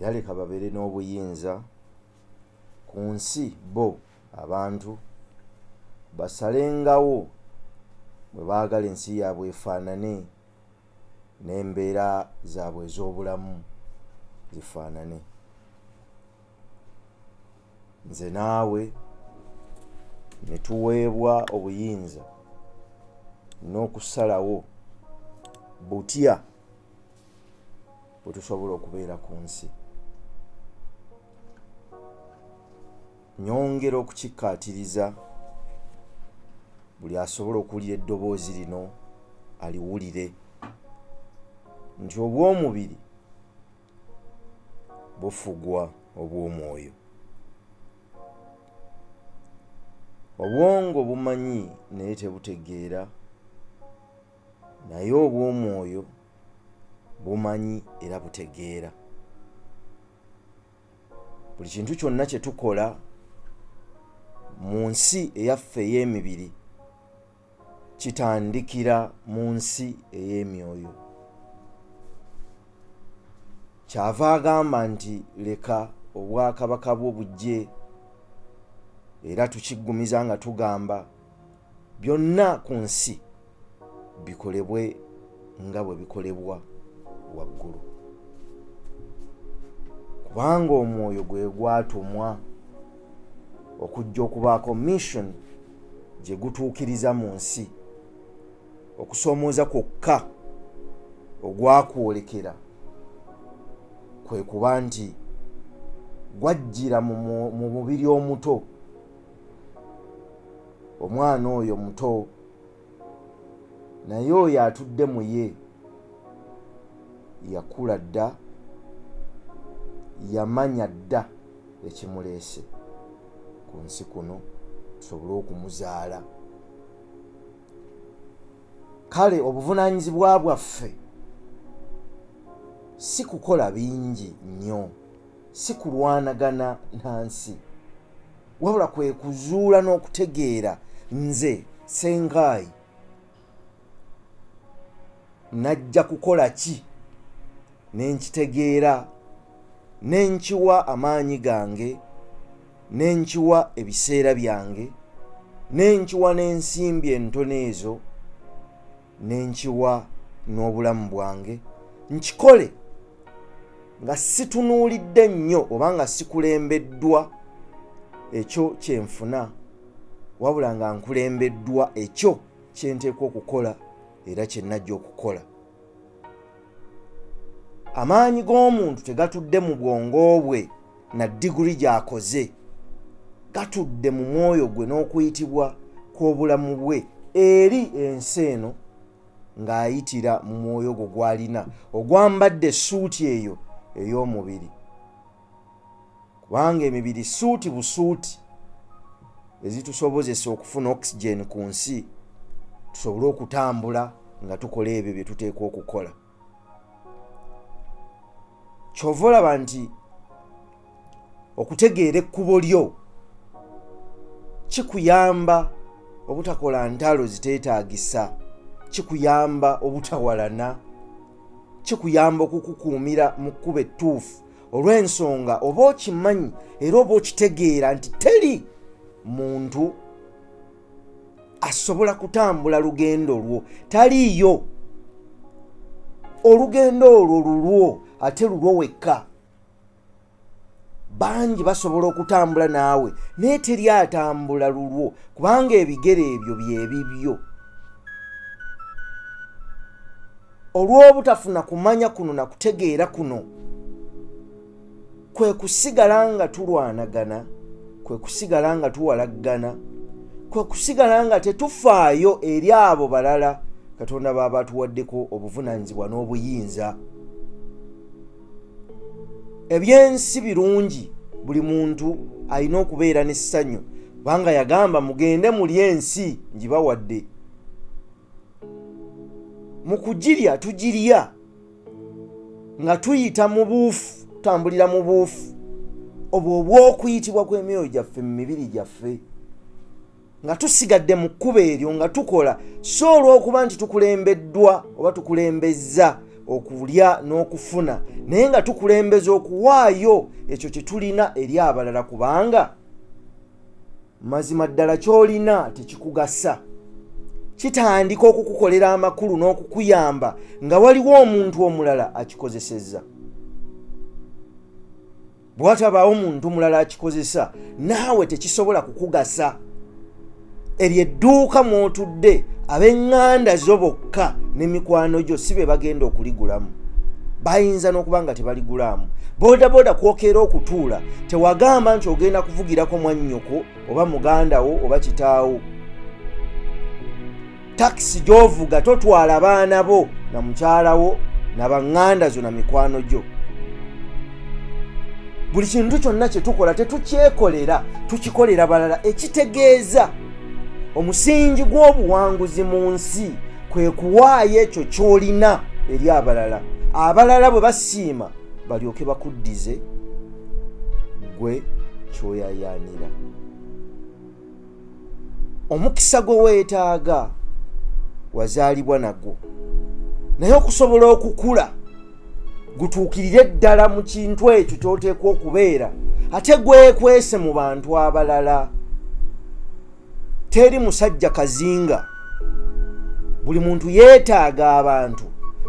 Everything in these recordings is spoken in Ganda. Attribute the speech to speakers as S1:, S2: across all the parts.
S1: Era leka babeere n'obuyinza ku nsi bo abantu basalengawo bwe baagala ensi yaabwe efaanane n'embeera zaabwe ez'obulamu zifaanane. Nze naawe ne tuweebwa obuyinza n'okusalawo butya bwe tusobola okubeera ku nsi. Nyongera okukikkaatiriza buli asobola okuwulira eddoboozi lino aliwulire nti obw'omubiri bufugwa obw'omwoyo. Obwongo bumanyi naye tebutegeera, naye obw'omwoyo bumanyi era butegeera. Buli kintu kyonna kye tukola mu nsi eyaffe ey'emibiri kitandikira mu nsi ey'emyoyo. Kyava agamba nti leka obwakabaka bwo bujje, era tukiggumiza nga tugamba byonna ku nsi bikolebwe nga bwe bikolebwa waggulu, kubanga omwoyo gwe gwatumwa okujja okubaako mission gye gutuukiriza mu nsi. Okusoomooza kwokka ogwakwolekera kwe kuba nti gwajjira mu mubiri omuto, omwana oyo muto, naye oyo atudde mu ye yakula dda, yamanya dda ekimuleese ku nsi kuno tusobole okumuzaala. Kale obuvunaanyizibwa bwaffe si kukola bingi nnyo, si kulwanagana na nsi, wabula kwe kuzuula n'okutegeera nze Sengaayi najja kukola ki, ne nkitegeera, ne nkiwa amaanyi gange, ne nkiwa ebiseera byange, ne nkiwa n'ensimbi entono ezo, ne nkiwa n'obulamu bwange, nkikole nga situnuulidde nnyo oba nga sikulembeddwa ekyo kye nfuna, wabula nga nkulembeddwa ekyo kye nteekwa okukola era kye nnajja okukola. Amaanyi g'omuntu tegatudde mu bwongo bwe na diguli gy'akoze, gatudde mu mwoyo gwe n'okuyitibwa kw'obulamu bwe eri ensi eno ng'ayitira mu mwoyo gwo gw'alina ogwambadde essuuti eyo ey'omubiri, kubanga emibiri suuti busuuti ezitusobozesa okufuna oxygen ku nsi tusobole okutambula nga tukola ebyo bye tuteekwa okukola. Kyova olaba nti okutegeera ekkubo lyo kikuyamba obutakola ntalo ziteetaagisa, kikuyamba obutawalana, kikuyamba okukukuumira mu kkubo ettuufu, olw'ensonga oba okimanyi era oba okitegeera nti teri muntu asobola kutambula lugendo lwo, taliiyo. Olugendo olwo lulwo, ate lulwo wekka. Bangi basobola okutambula naawe, naye teri atambula lulwo, kubanga ebigere ebyo byebibyo. Olw'obutafuna kumanya kuno na kutegeera kuno, kwe kusigala nga tulwanagana, kwe kusigala nga tuwalaggana, kwe kusigala nga tetufaayo eri abo balala Katonda b'aba atuwaddeko obuvunaanyizibwa n'obuyinza. Ebyensi birungi, buli muntu alina okubeera n'essanyu, kubanga yagamba mugende mulye ensi ngibawadde. Mu kugirya tugirya nga tuyita mu buufu, tutambulira mu buufu obwo obw'okuyitibwa kw'emyoyo gyaffe mu mibiri gyaffe, nga tusigadde mu kkubo eryo nga tukola, si olw'okuba nti tukulembeddwa oba tukulembezza okulya n'okufuna, naye nga tukulembeza okuwaayo ekyo kye tulina eri abalala, kubanga mazima ddala ky'olina tekikugasa. Kitandika okukukolera amakulu n'okukuyamba nga waliwo omuntu omulala akikozesezza. Bw'atabaawo muntu mulala akikozesa, naawe tekisobola kukugasa. Eryo edduuka mw'otudde, ab'eŋŋanda zo bokka ne mikwano gyo si be bagenda okuligulamu, bayinza n'okuba nga tebaligulaamu. Bodaboda kwokeera okutuula, tewagamba nti ogenda kuvugirako mwannyoko oba muganda wo oba kitaawo. Takisi gy'ovuga totwala baana bo na mukyala wo na baŋŋanda zo na mikwano gyo. Buli kintu kyonna kye tukola tetukyekolera, tukikolera balala. Ekitegeeza omusingi gw'obuwanguzi mu nsi kwe kuwaayo ekyo ky'olina eri abalala, abalala bwe basiima balyoke bakuddize gwe ky'oyayaanira. Omukisa gwe weetaaga wazaalibwa nagwo, naye okusobola okukula gutuukirire ddala mu kintu ekyo ky'oteekwa okubeera, ate gwekwese mu bantu abalala. Teri musajja kazinga, buli muntu yeetaaga abantu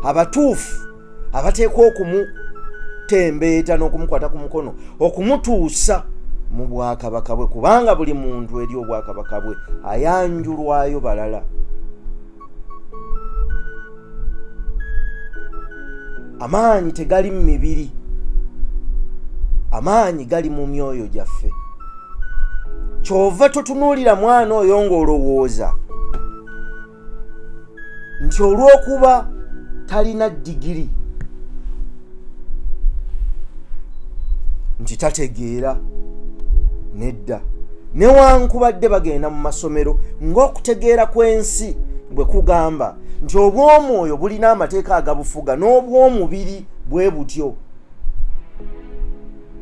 S1: abatuufu abateekwa okumutembeeta n'okumukwata ku mukono okumutuusa mu bwakabaka bwe, kubanga buli muntu eri obwakabaka bwe ayanjulwayo balala. Amaanyi tegali mu mibiri, amaanyi gali mu myoyo gyaffe. Kyova totunuulira mwana oyo ng'olowooza nti olw'okuba talina digiri nti tategeera. Nedda, newankubadde bagenda mu masomero ng'okutegeera kw'ensi bwe kugamba nti obw'omwoyo bulina amateeka agabufuga, n'obw'omubiri bwe butyo.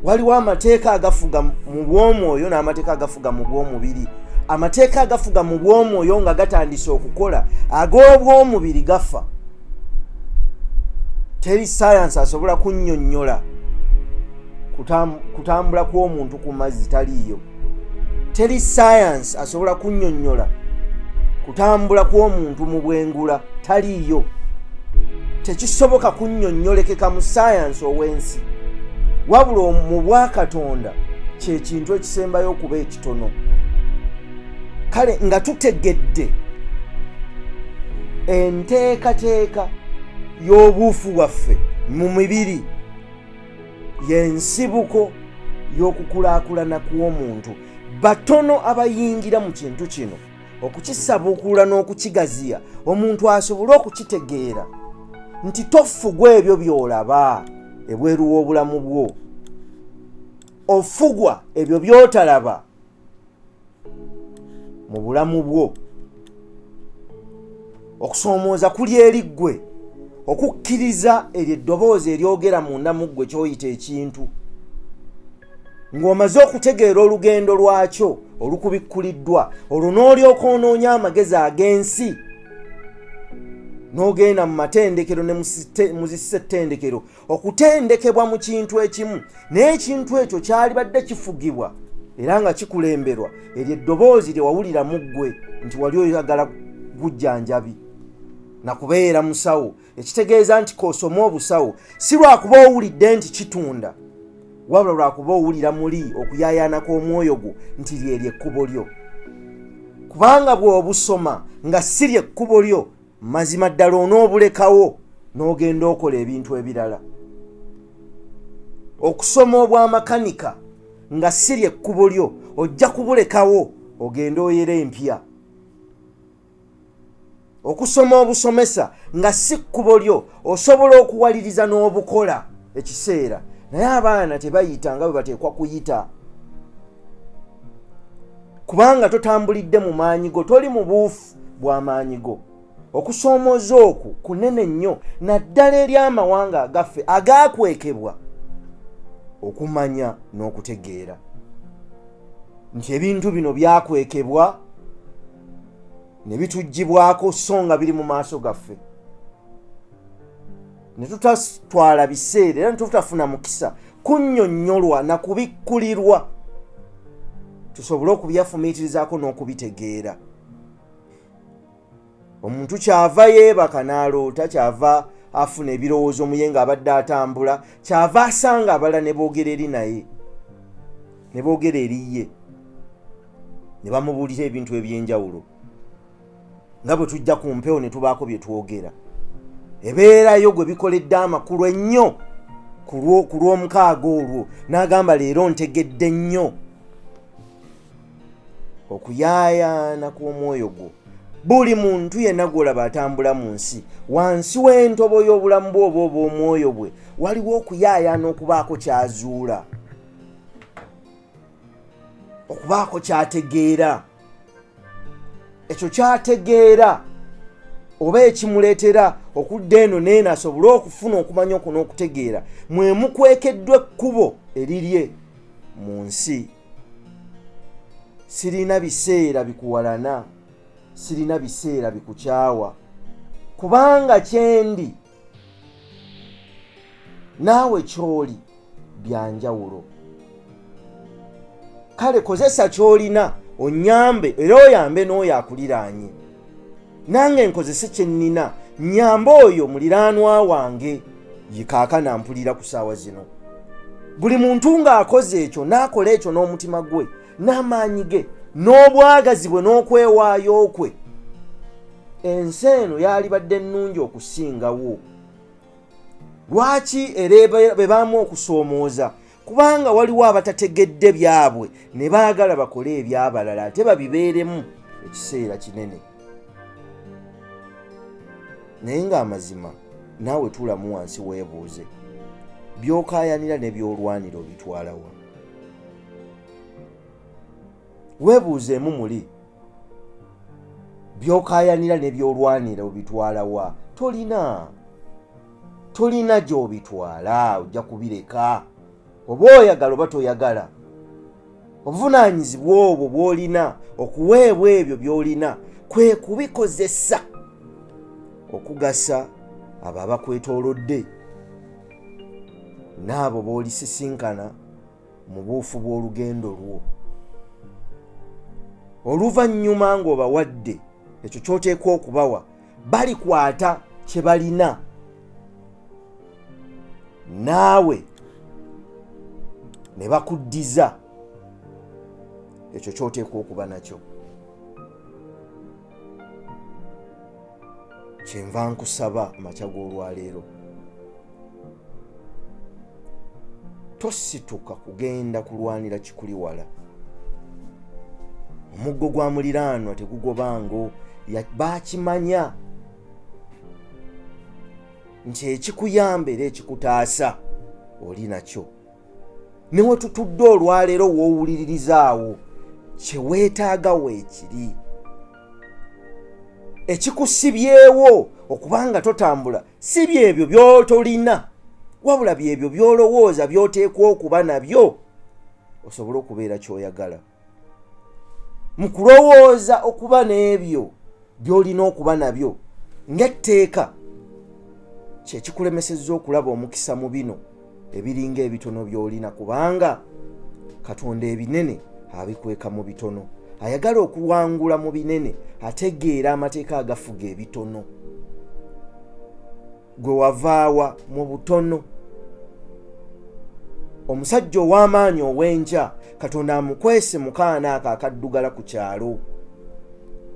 S1: Waliwo amateeka agafuga mu bw'omwoyo n'amateeka agafuga mu bw'omubiri. Amateeka agafuga mu bw'omwoyo nga gatandise okukola, ag'obw'omubiri gafa. Teri sayansi asobola kunnyonnyola kutambula kw'omuntu ku mazzi, taliiyo. Teri sayansi asobola kunnyonnyola kutambula kw'omuntu mu bwengula, taliiyo. Tekisoboka kunnyonnyolekeka mu sayansi ow'ensi, wabula mu bwakatonda kye kintu ekisembayo okuba ekitono. Kale nga tutegedde enteekateeka y'obuufu bwaffe mu mibiri y'ensibuko y'okukulaakulana kw'omuntu, batono abayingira mu kintu kino okukisabukula n'okukigaziya omuntu asobole okukitegeera nti tofugwa ebyo by'olaba ebweru w'obulamu bwo, ofugwa ebyo by'otalaba mu bulamu bwo. Okusoomooza kuli eri ggwe okukkiriza eryo eddoboozi eryogera munda mu ggwe ky'oyita ekintu, ng'omaze okutegeera olugendo lwakyo olukubikkuliddwa, olwo n'olyoka onoonya amagezi ag'ensi n'ogenda mu matendekero ne mu zissettendekero okutendekebwa mu kintu ekimu, naye ekintu ekyo kyalibadde kifugibwa era nga kikulemberwa eryo eddoboozi lye wawulira mu ggwe nti wali oyagala bujjanjabi na kubeera musawo, ekitegeeza nti k'osome obusawo si lwakuba owulidde nti kitunda, wabula lwakuba owulira muli okuyaayaana kw'omwoyo gwo nti lyeryo ekkubo lyo. Kubanga bw'obusoma nga si lye kkubo lyo, mazima ddala onoobulekawo n'ogenda okola ebintu ebirala. Okusoma obwamakanika nga si lye kkubo lyo, ojja kubulekawo ogende oyere empya. Okusoma obusomesa nga si kkubo lyo, osobola okuwaliriza n'obukola ekiseera, naye abaana tebayita nga bwe bateekwa kuyita, kubanga totambulidde mu maanyi go, toli mu buufu bw'amaanyi go. Okusoomooza okwo kunene nnyo, naddala eri amawanga agaffe agaakwekebwa okumanya n'okutegeera nti ebintu bino byakwekebwa ne bituggyibwako, so nga biri mu maaso gaffe. Ne tutatwala biseera era ne tutafuna mukisa kunnyonnyolwa na kubikkulirwa tusobole okubyafumiitirizaako n'okubitegeera. Omuntu kyava yeebaka n'aloota, kyava afuna ebirowoozo muye ng'abadde atambula, kyava asanga abalala ne boogera eri naye, ne boogera eri ye, ne bamubuulira ebintu eby'enjawulo, nga bwe tujja ku mpewo ne tubaako bye twogera. Ebeerayo gwe bikoledde amakulu ennyo ku lw'omukaaga olwo, n'agamba leero ntegedde nnyo. Okuyaayaana kw'omwoyo gwo. Buli muntu yenna gw'olaba atambula mu nsi, wansi w'entobo y'obulamu bwe oba obw'omwoyo bwe, waliwo okuyaayaana okubaako ky'azuula, okubaako ky'ategeera. Ekyo ky'ategeera oba ekimuleetera okudda eno n'eno asobole okufuna okumanya okwo n'okutegeera, mwe mukwekeddwa ekkubo erirye mu nsi. Sirina biseera bikuwalana, sirina biseera bikukyawa, kubanga kyendi naawe ky'oli bya njawulo. Kale kozesa ky'olina onyambe, era oyambe n'oyo akuliraanye. Nange nkozese kye nnina nnyambe oyo muliraanwa wange ye kaakano ampulira ku ssaawa zino. Buli muntu ng'akoze ekyo, n'akola ekyo n'omutima gwe n'amaanyi ge n'obwagazi bwe n'okwewaayo kwe, ensi eno yaalibadde nnungi okusingawo. Lwaki era bebaamu okusoomooza? Kubanga waliwo abatategedde byabwe ne baagala bakole ebyabalala ate babibeeremu ekiseera kinene. Naye ng'amazima naawe tuulamu wansi weebuuze, by'okaayanira ne by'olwanira obitwala wa? Weebuuzeemu muli, by'okaayanira ne by'olwanira obitwala wa? Tolina gy'obitwala, ojja kubireka oba oyagala oba toyagala. Obuvunaanyizibwa obwo bw'olina okuweebwa ebyo by'olina kwe kubikozesa okugasa abo abakwetoolodde n'abo b'olisisinkana mu buufu bw'olugendo lwo. Oluvannyuma ng'obawadde ekyo ky'oteekwa okubawa, balikwata kye balina naawe ne bakuddiza ekyo ky'oteekwa okuba nakyo. Kyenva nkusaba amakya g'olwaleero, tosituka kugenda kulwanira kikuli wala. Omuggo gwa muliraanwa tegugobango, baakimanya nti ekikuyamba era ekikutaasa oli nakyo. Ne we tutudde olwaleero w'owuliririzaawo, kye weetaaga weekiri. Ekikusibyewo okubanga totambula si byebyo by'otolina, wabula byebyo by'olowooza by'oteekwa okuba nabyo osobole okubeera ky'oyagala. Mu kulowooza okuba n'ebyo by'olina okuba nabyo ng'etteeka, kye kikulemesezza okulaba omukisa mu bino ebiringa ebitono by'olina, kubanga Katonda ebinene abikweka mu bitono. Ayagala okuwangula mu binene ategeera amateeka agafuga ebitono. Gwe wavaawa mu butono. Omusajja ow'amaanyi ow'enkya Katonda amukwese mu kaana ako akaddugala ku kyalo.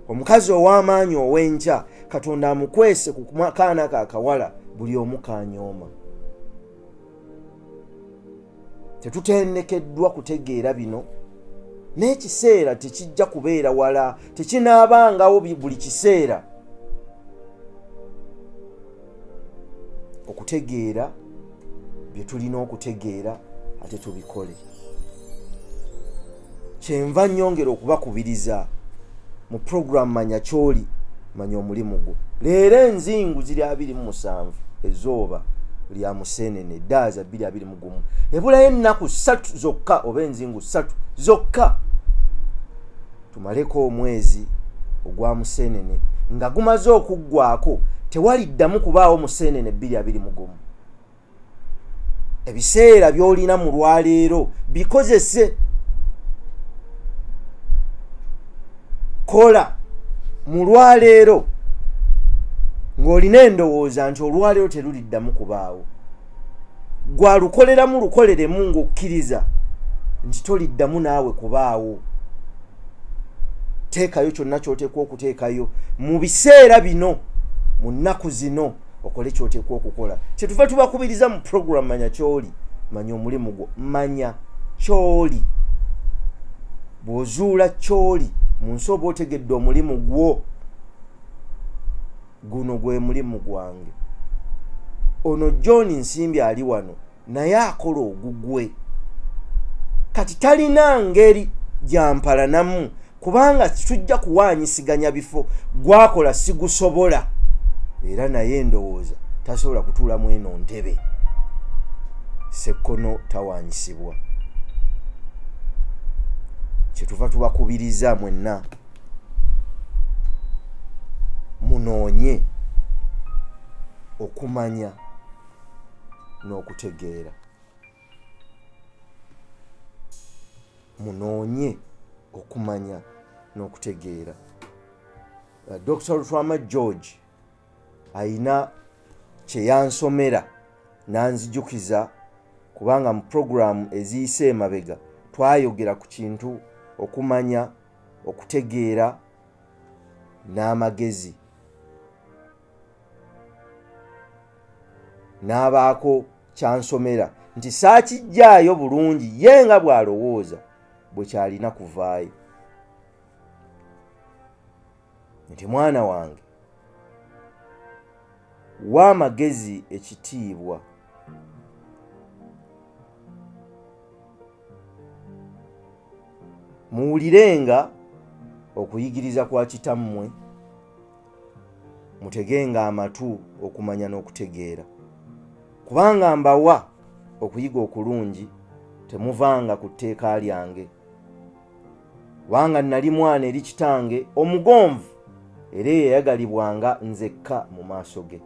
S1: Omukazi ow'amaanyi ow'enkya Katonda amukwese ku kaana ako akawala buli omu kanyooma. Tetutendekeddwa kutegeera bino, n'ekiseera tekijja kubeera wala, tekinaabangawo buli kiseera okutegeera bye tulina okutegeera ate tubikole. Kyenva nnyongera okubakubiriza mu puroguramu Manya Ky'oli, Manya Omulimu Gwo. Leero enzingu ziri 27 ezooba lya Museenene ddaaza 2021. Ebulayo ennaku 3 zokka oba enzingu 3 zokka tumaleko omwezi ogwa Museenene nga gumaze okuggwako. Tewaliddamu kubaawo Museenene 2021. Ebiseera by'olina mu lwaleero bikozese, kola mu lwaleero ng'olina endowooza nti olwaleero teruliddamu kubaawo. Gwalukoleramu lukoleremu ng'okkiriza nti toliddamu naawe kubaawo. Teekayo kyonna ky'oteekwa okuteekayo mu biseera bino, mu nnaku zino, okole ky'oteekwa okukola. Kyetuva tubakubiriza mu program Manya Ky'oli, manya omulimu gwo, manya ky'oli. Bw'ozuula ky'oli mu nsi oba otegedde omulimu gwo. Guno gwe mulimu gwange. Ono John Nsimbi ali wano naye akola ogugwe, kati talina ngeri gyampalanamu kubanga tujja kuwaanyisiganya bifo. Gwakola sigusobola, era naye ndowooza tasobola kutuulamu eno ntebe. Sekkono tawaanyisibwa. Kyetuva tubakubiriza mwenna munoonye okumanya n'okutegeera, munoonye okumanya n'okutegeera. Dr. Lutwama George ayina kyeyansomera nanzijukiza, kubanga mu puroguramu eziyise emabega twayogera ku kintu okumanya, okutegeera n'amagezi, n'abaako kyansomera nti saakijjaayo bulungi ye nga bw'alowooza bwe kyalina kuvaayo, nti mwana wange, wa amagezi ekitiibwa, muwulirenga okuyigiriza kwa kitammwe, mutegenga amatu okumanya n'okutegeera, kubanga mbawa okuyiga okulungi, temuvanga ku tteeka lyange. Kubanga nali mwana eri kitange omugonvu, era eyayagalibwanga nzekka mu maaso ge,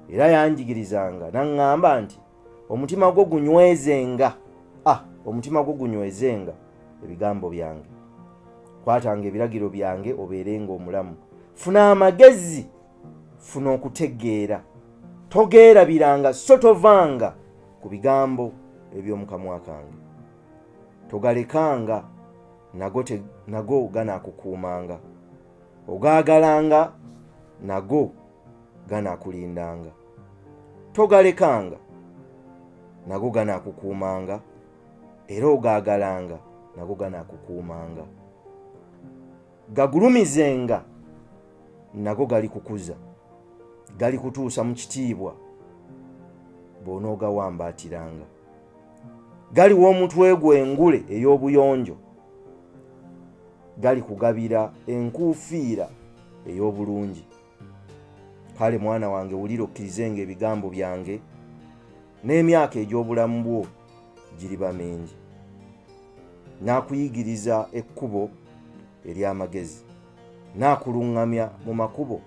S1: era yanjigirizanga n'aŋŋamba nti omutima gwo gunywezenga, omutima gwo gunywezenga ebigambo byange, kwatanga ebiragiro byange obeerenga omulamu. Funa amagezi, funa okutegeera, togeerabiranga so tovanga ku bigambo eby'omu kamwa kange. Togalekanga, nago ganaakukuumanga, ogaagalanga, nago ganaakulindanga. Togalekanga, nago ganaakukuumanga, era ogaagalanga, nago ganaakukuumanga. Gagulumizenga, nago galikukuza, galikutuusa mu kitiibwa bw'onoogawambaatiranga. Galiwa omutwe gwo engule ey'obuyonjo, galikugabira enkuufiira ey'obulungi. Kale mwana wange, wulira okkirizenga ebigambo byange, n'emyaka egy'obulamu bwo giriba mingi. Naakuyigiriza ekkubo ery'amagezi, naakuluŋŋamya mu makubo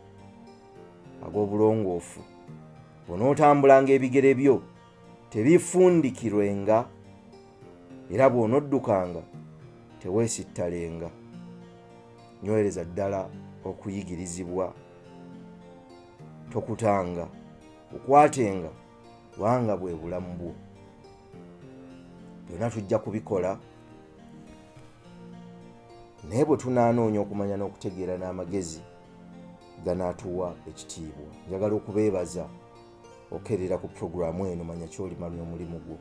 S1: ag'obulongoofu. Bw'onootambulanga ebigere byo tebiifundikirwenga, era bw'onoddukanga teweesittalenga. Nywereza ddala okuyigirizibwa, tokutanga, okwatenga, kubanga bwe bulamu bwo. Byonna tujja kubikola, naye bwe tunaanoonya okumanya n'okutegeera n'amagezi ganaatuwa ekitiibwa. Njagala okubeebaza okerera ku puroguramu eno Manya Ky'oli, Manya Omulimu Gwo.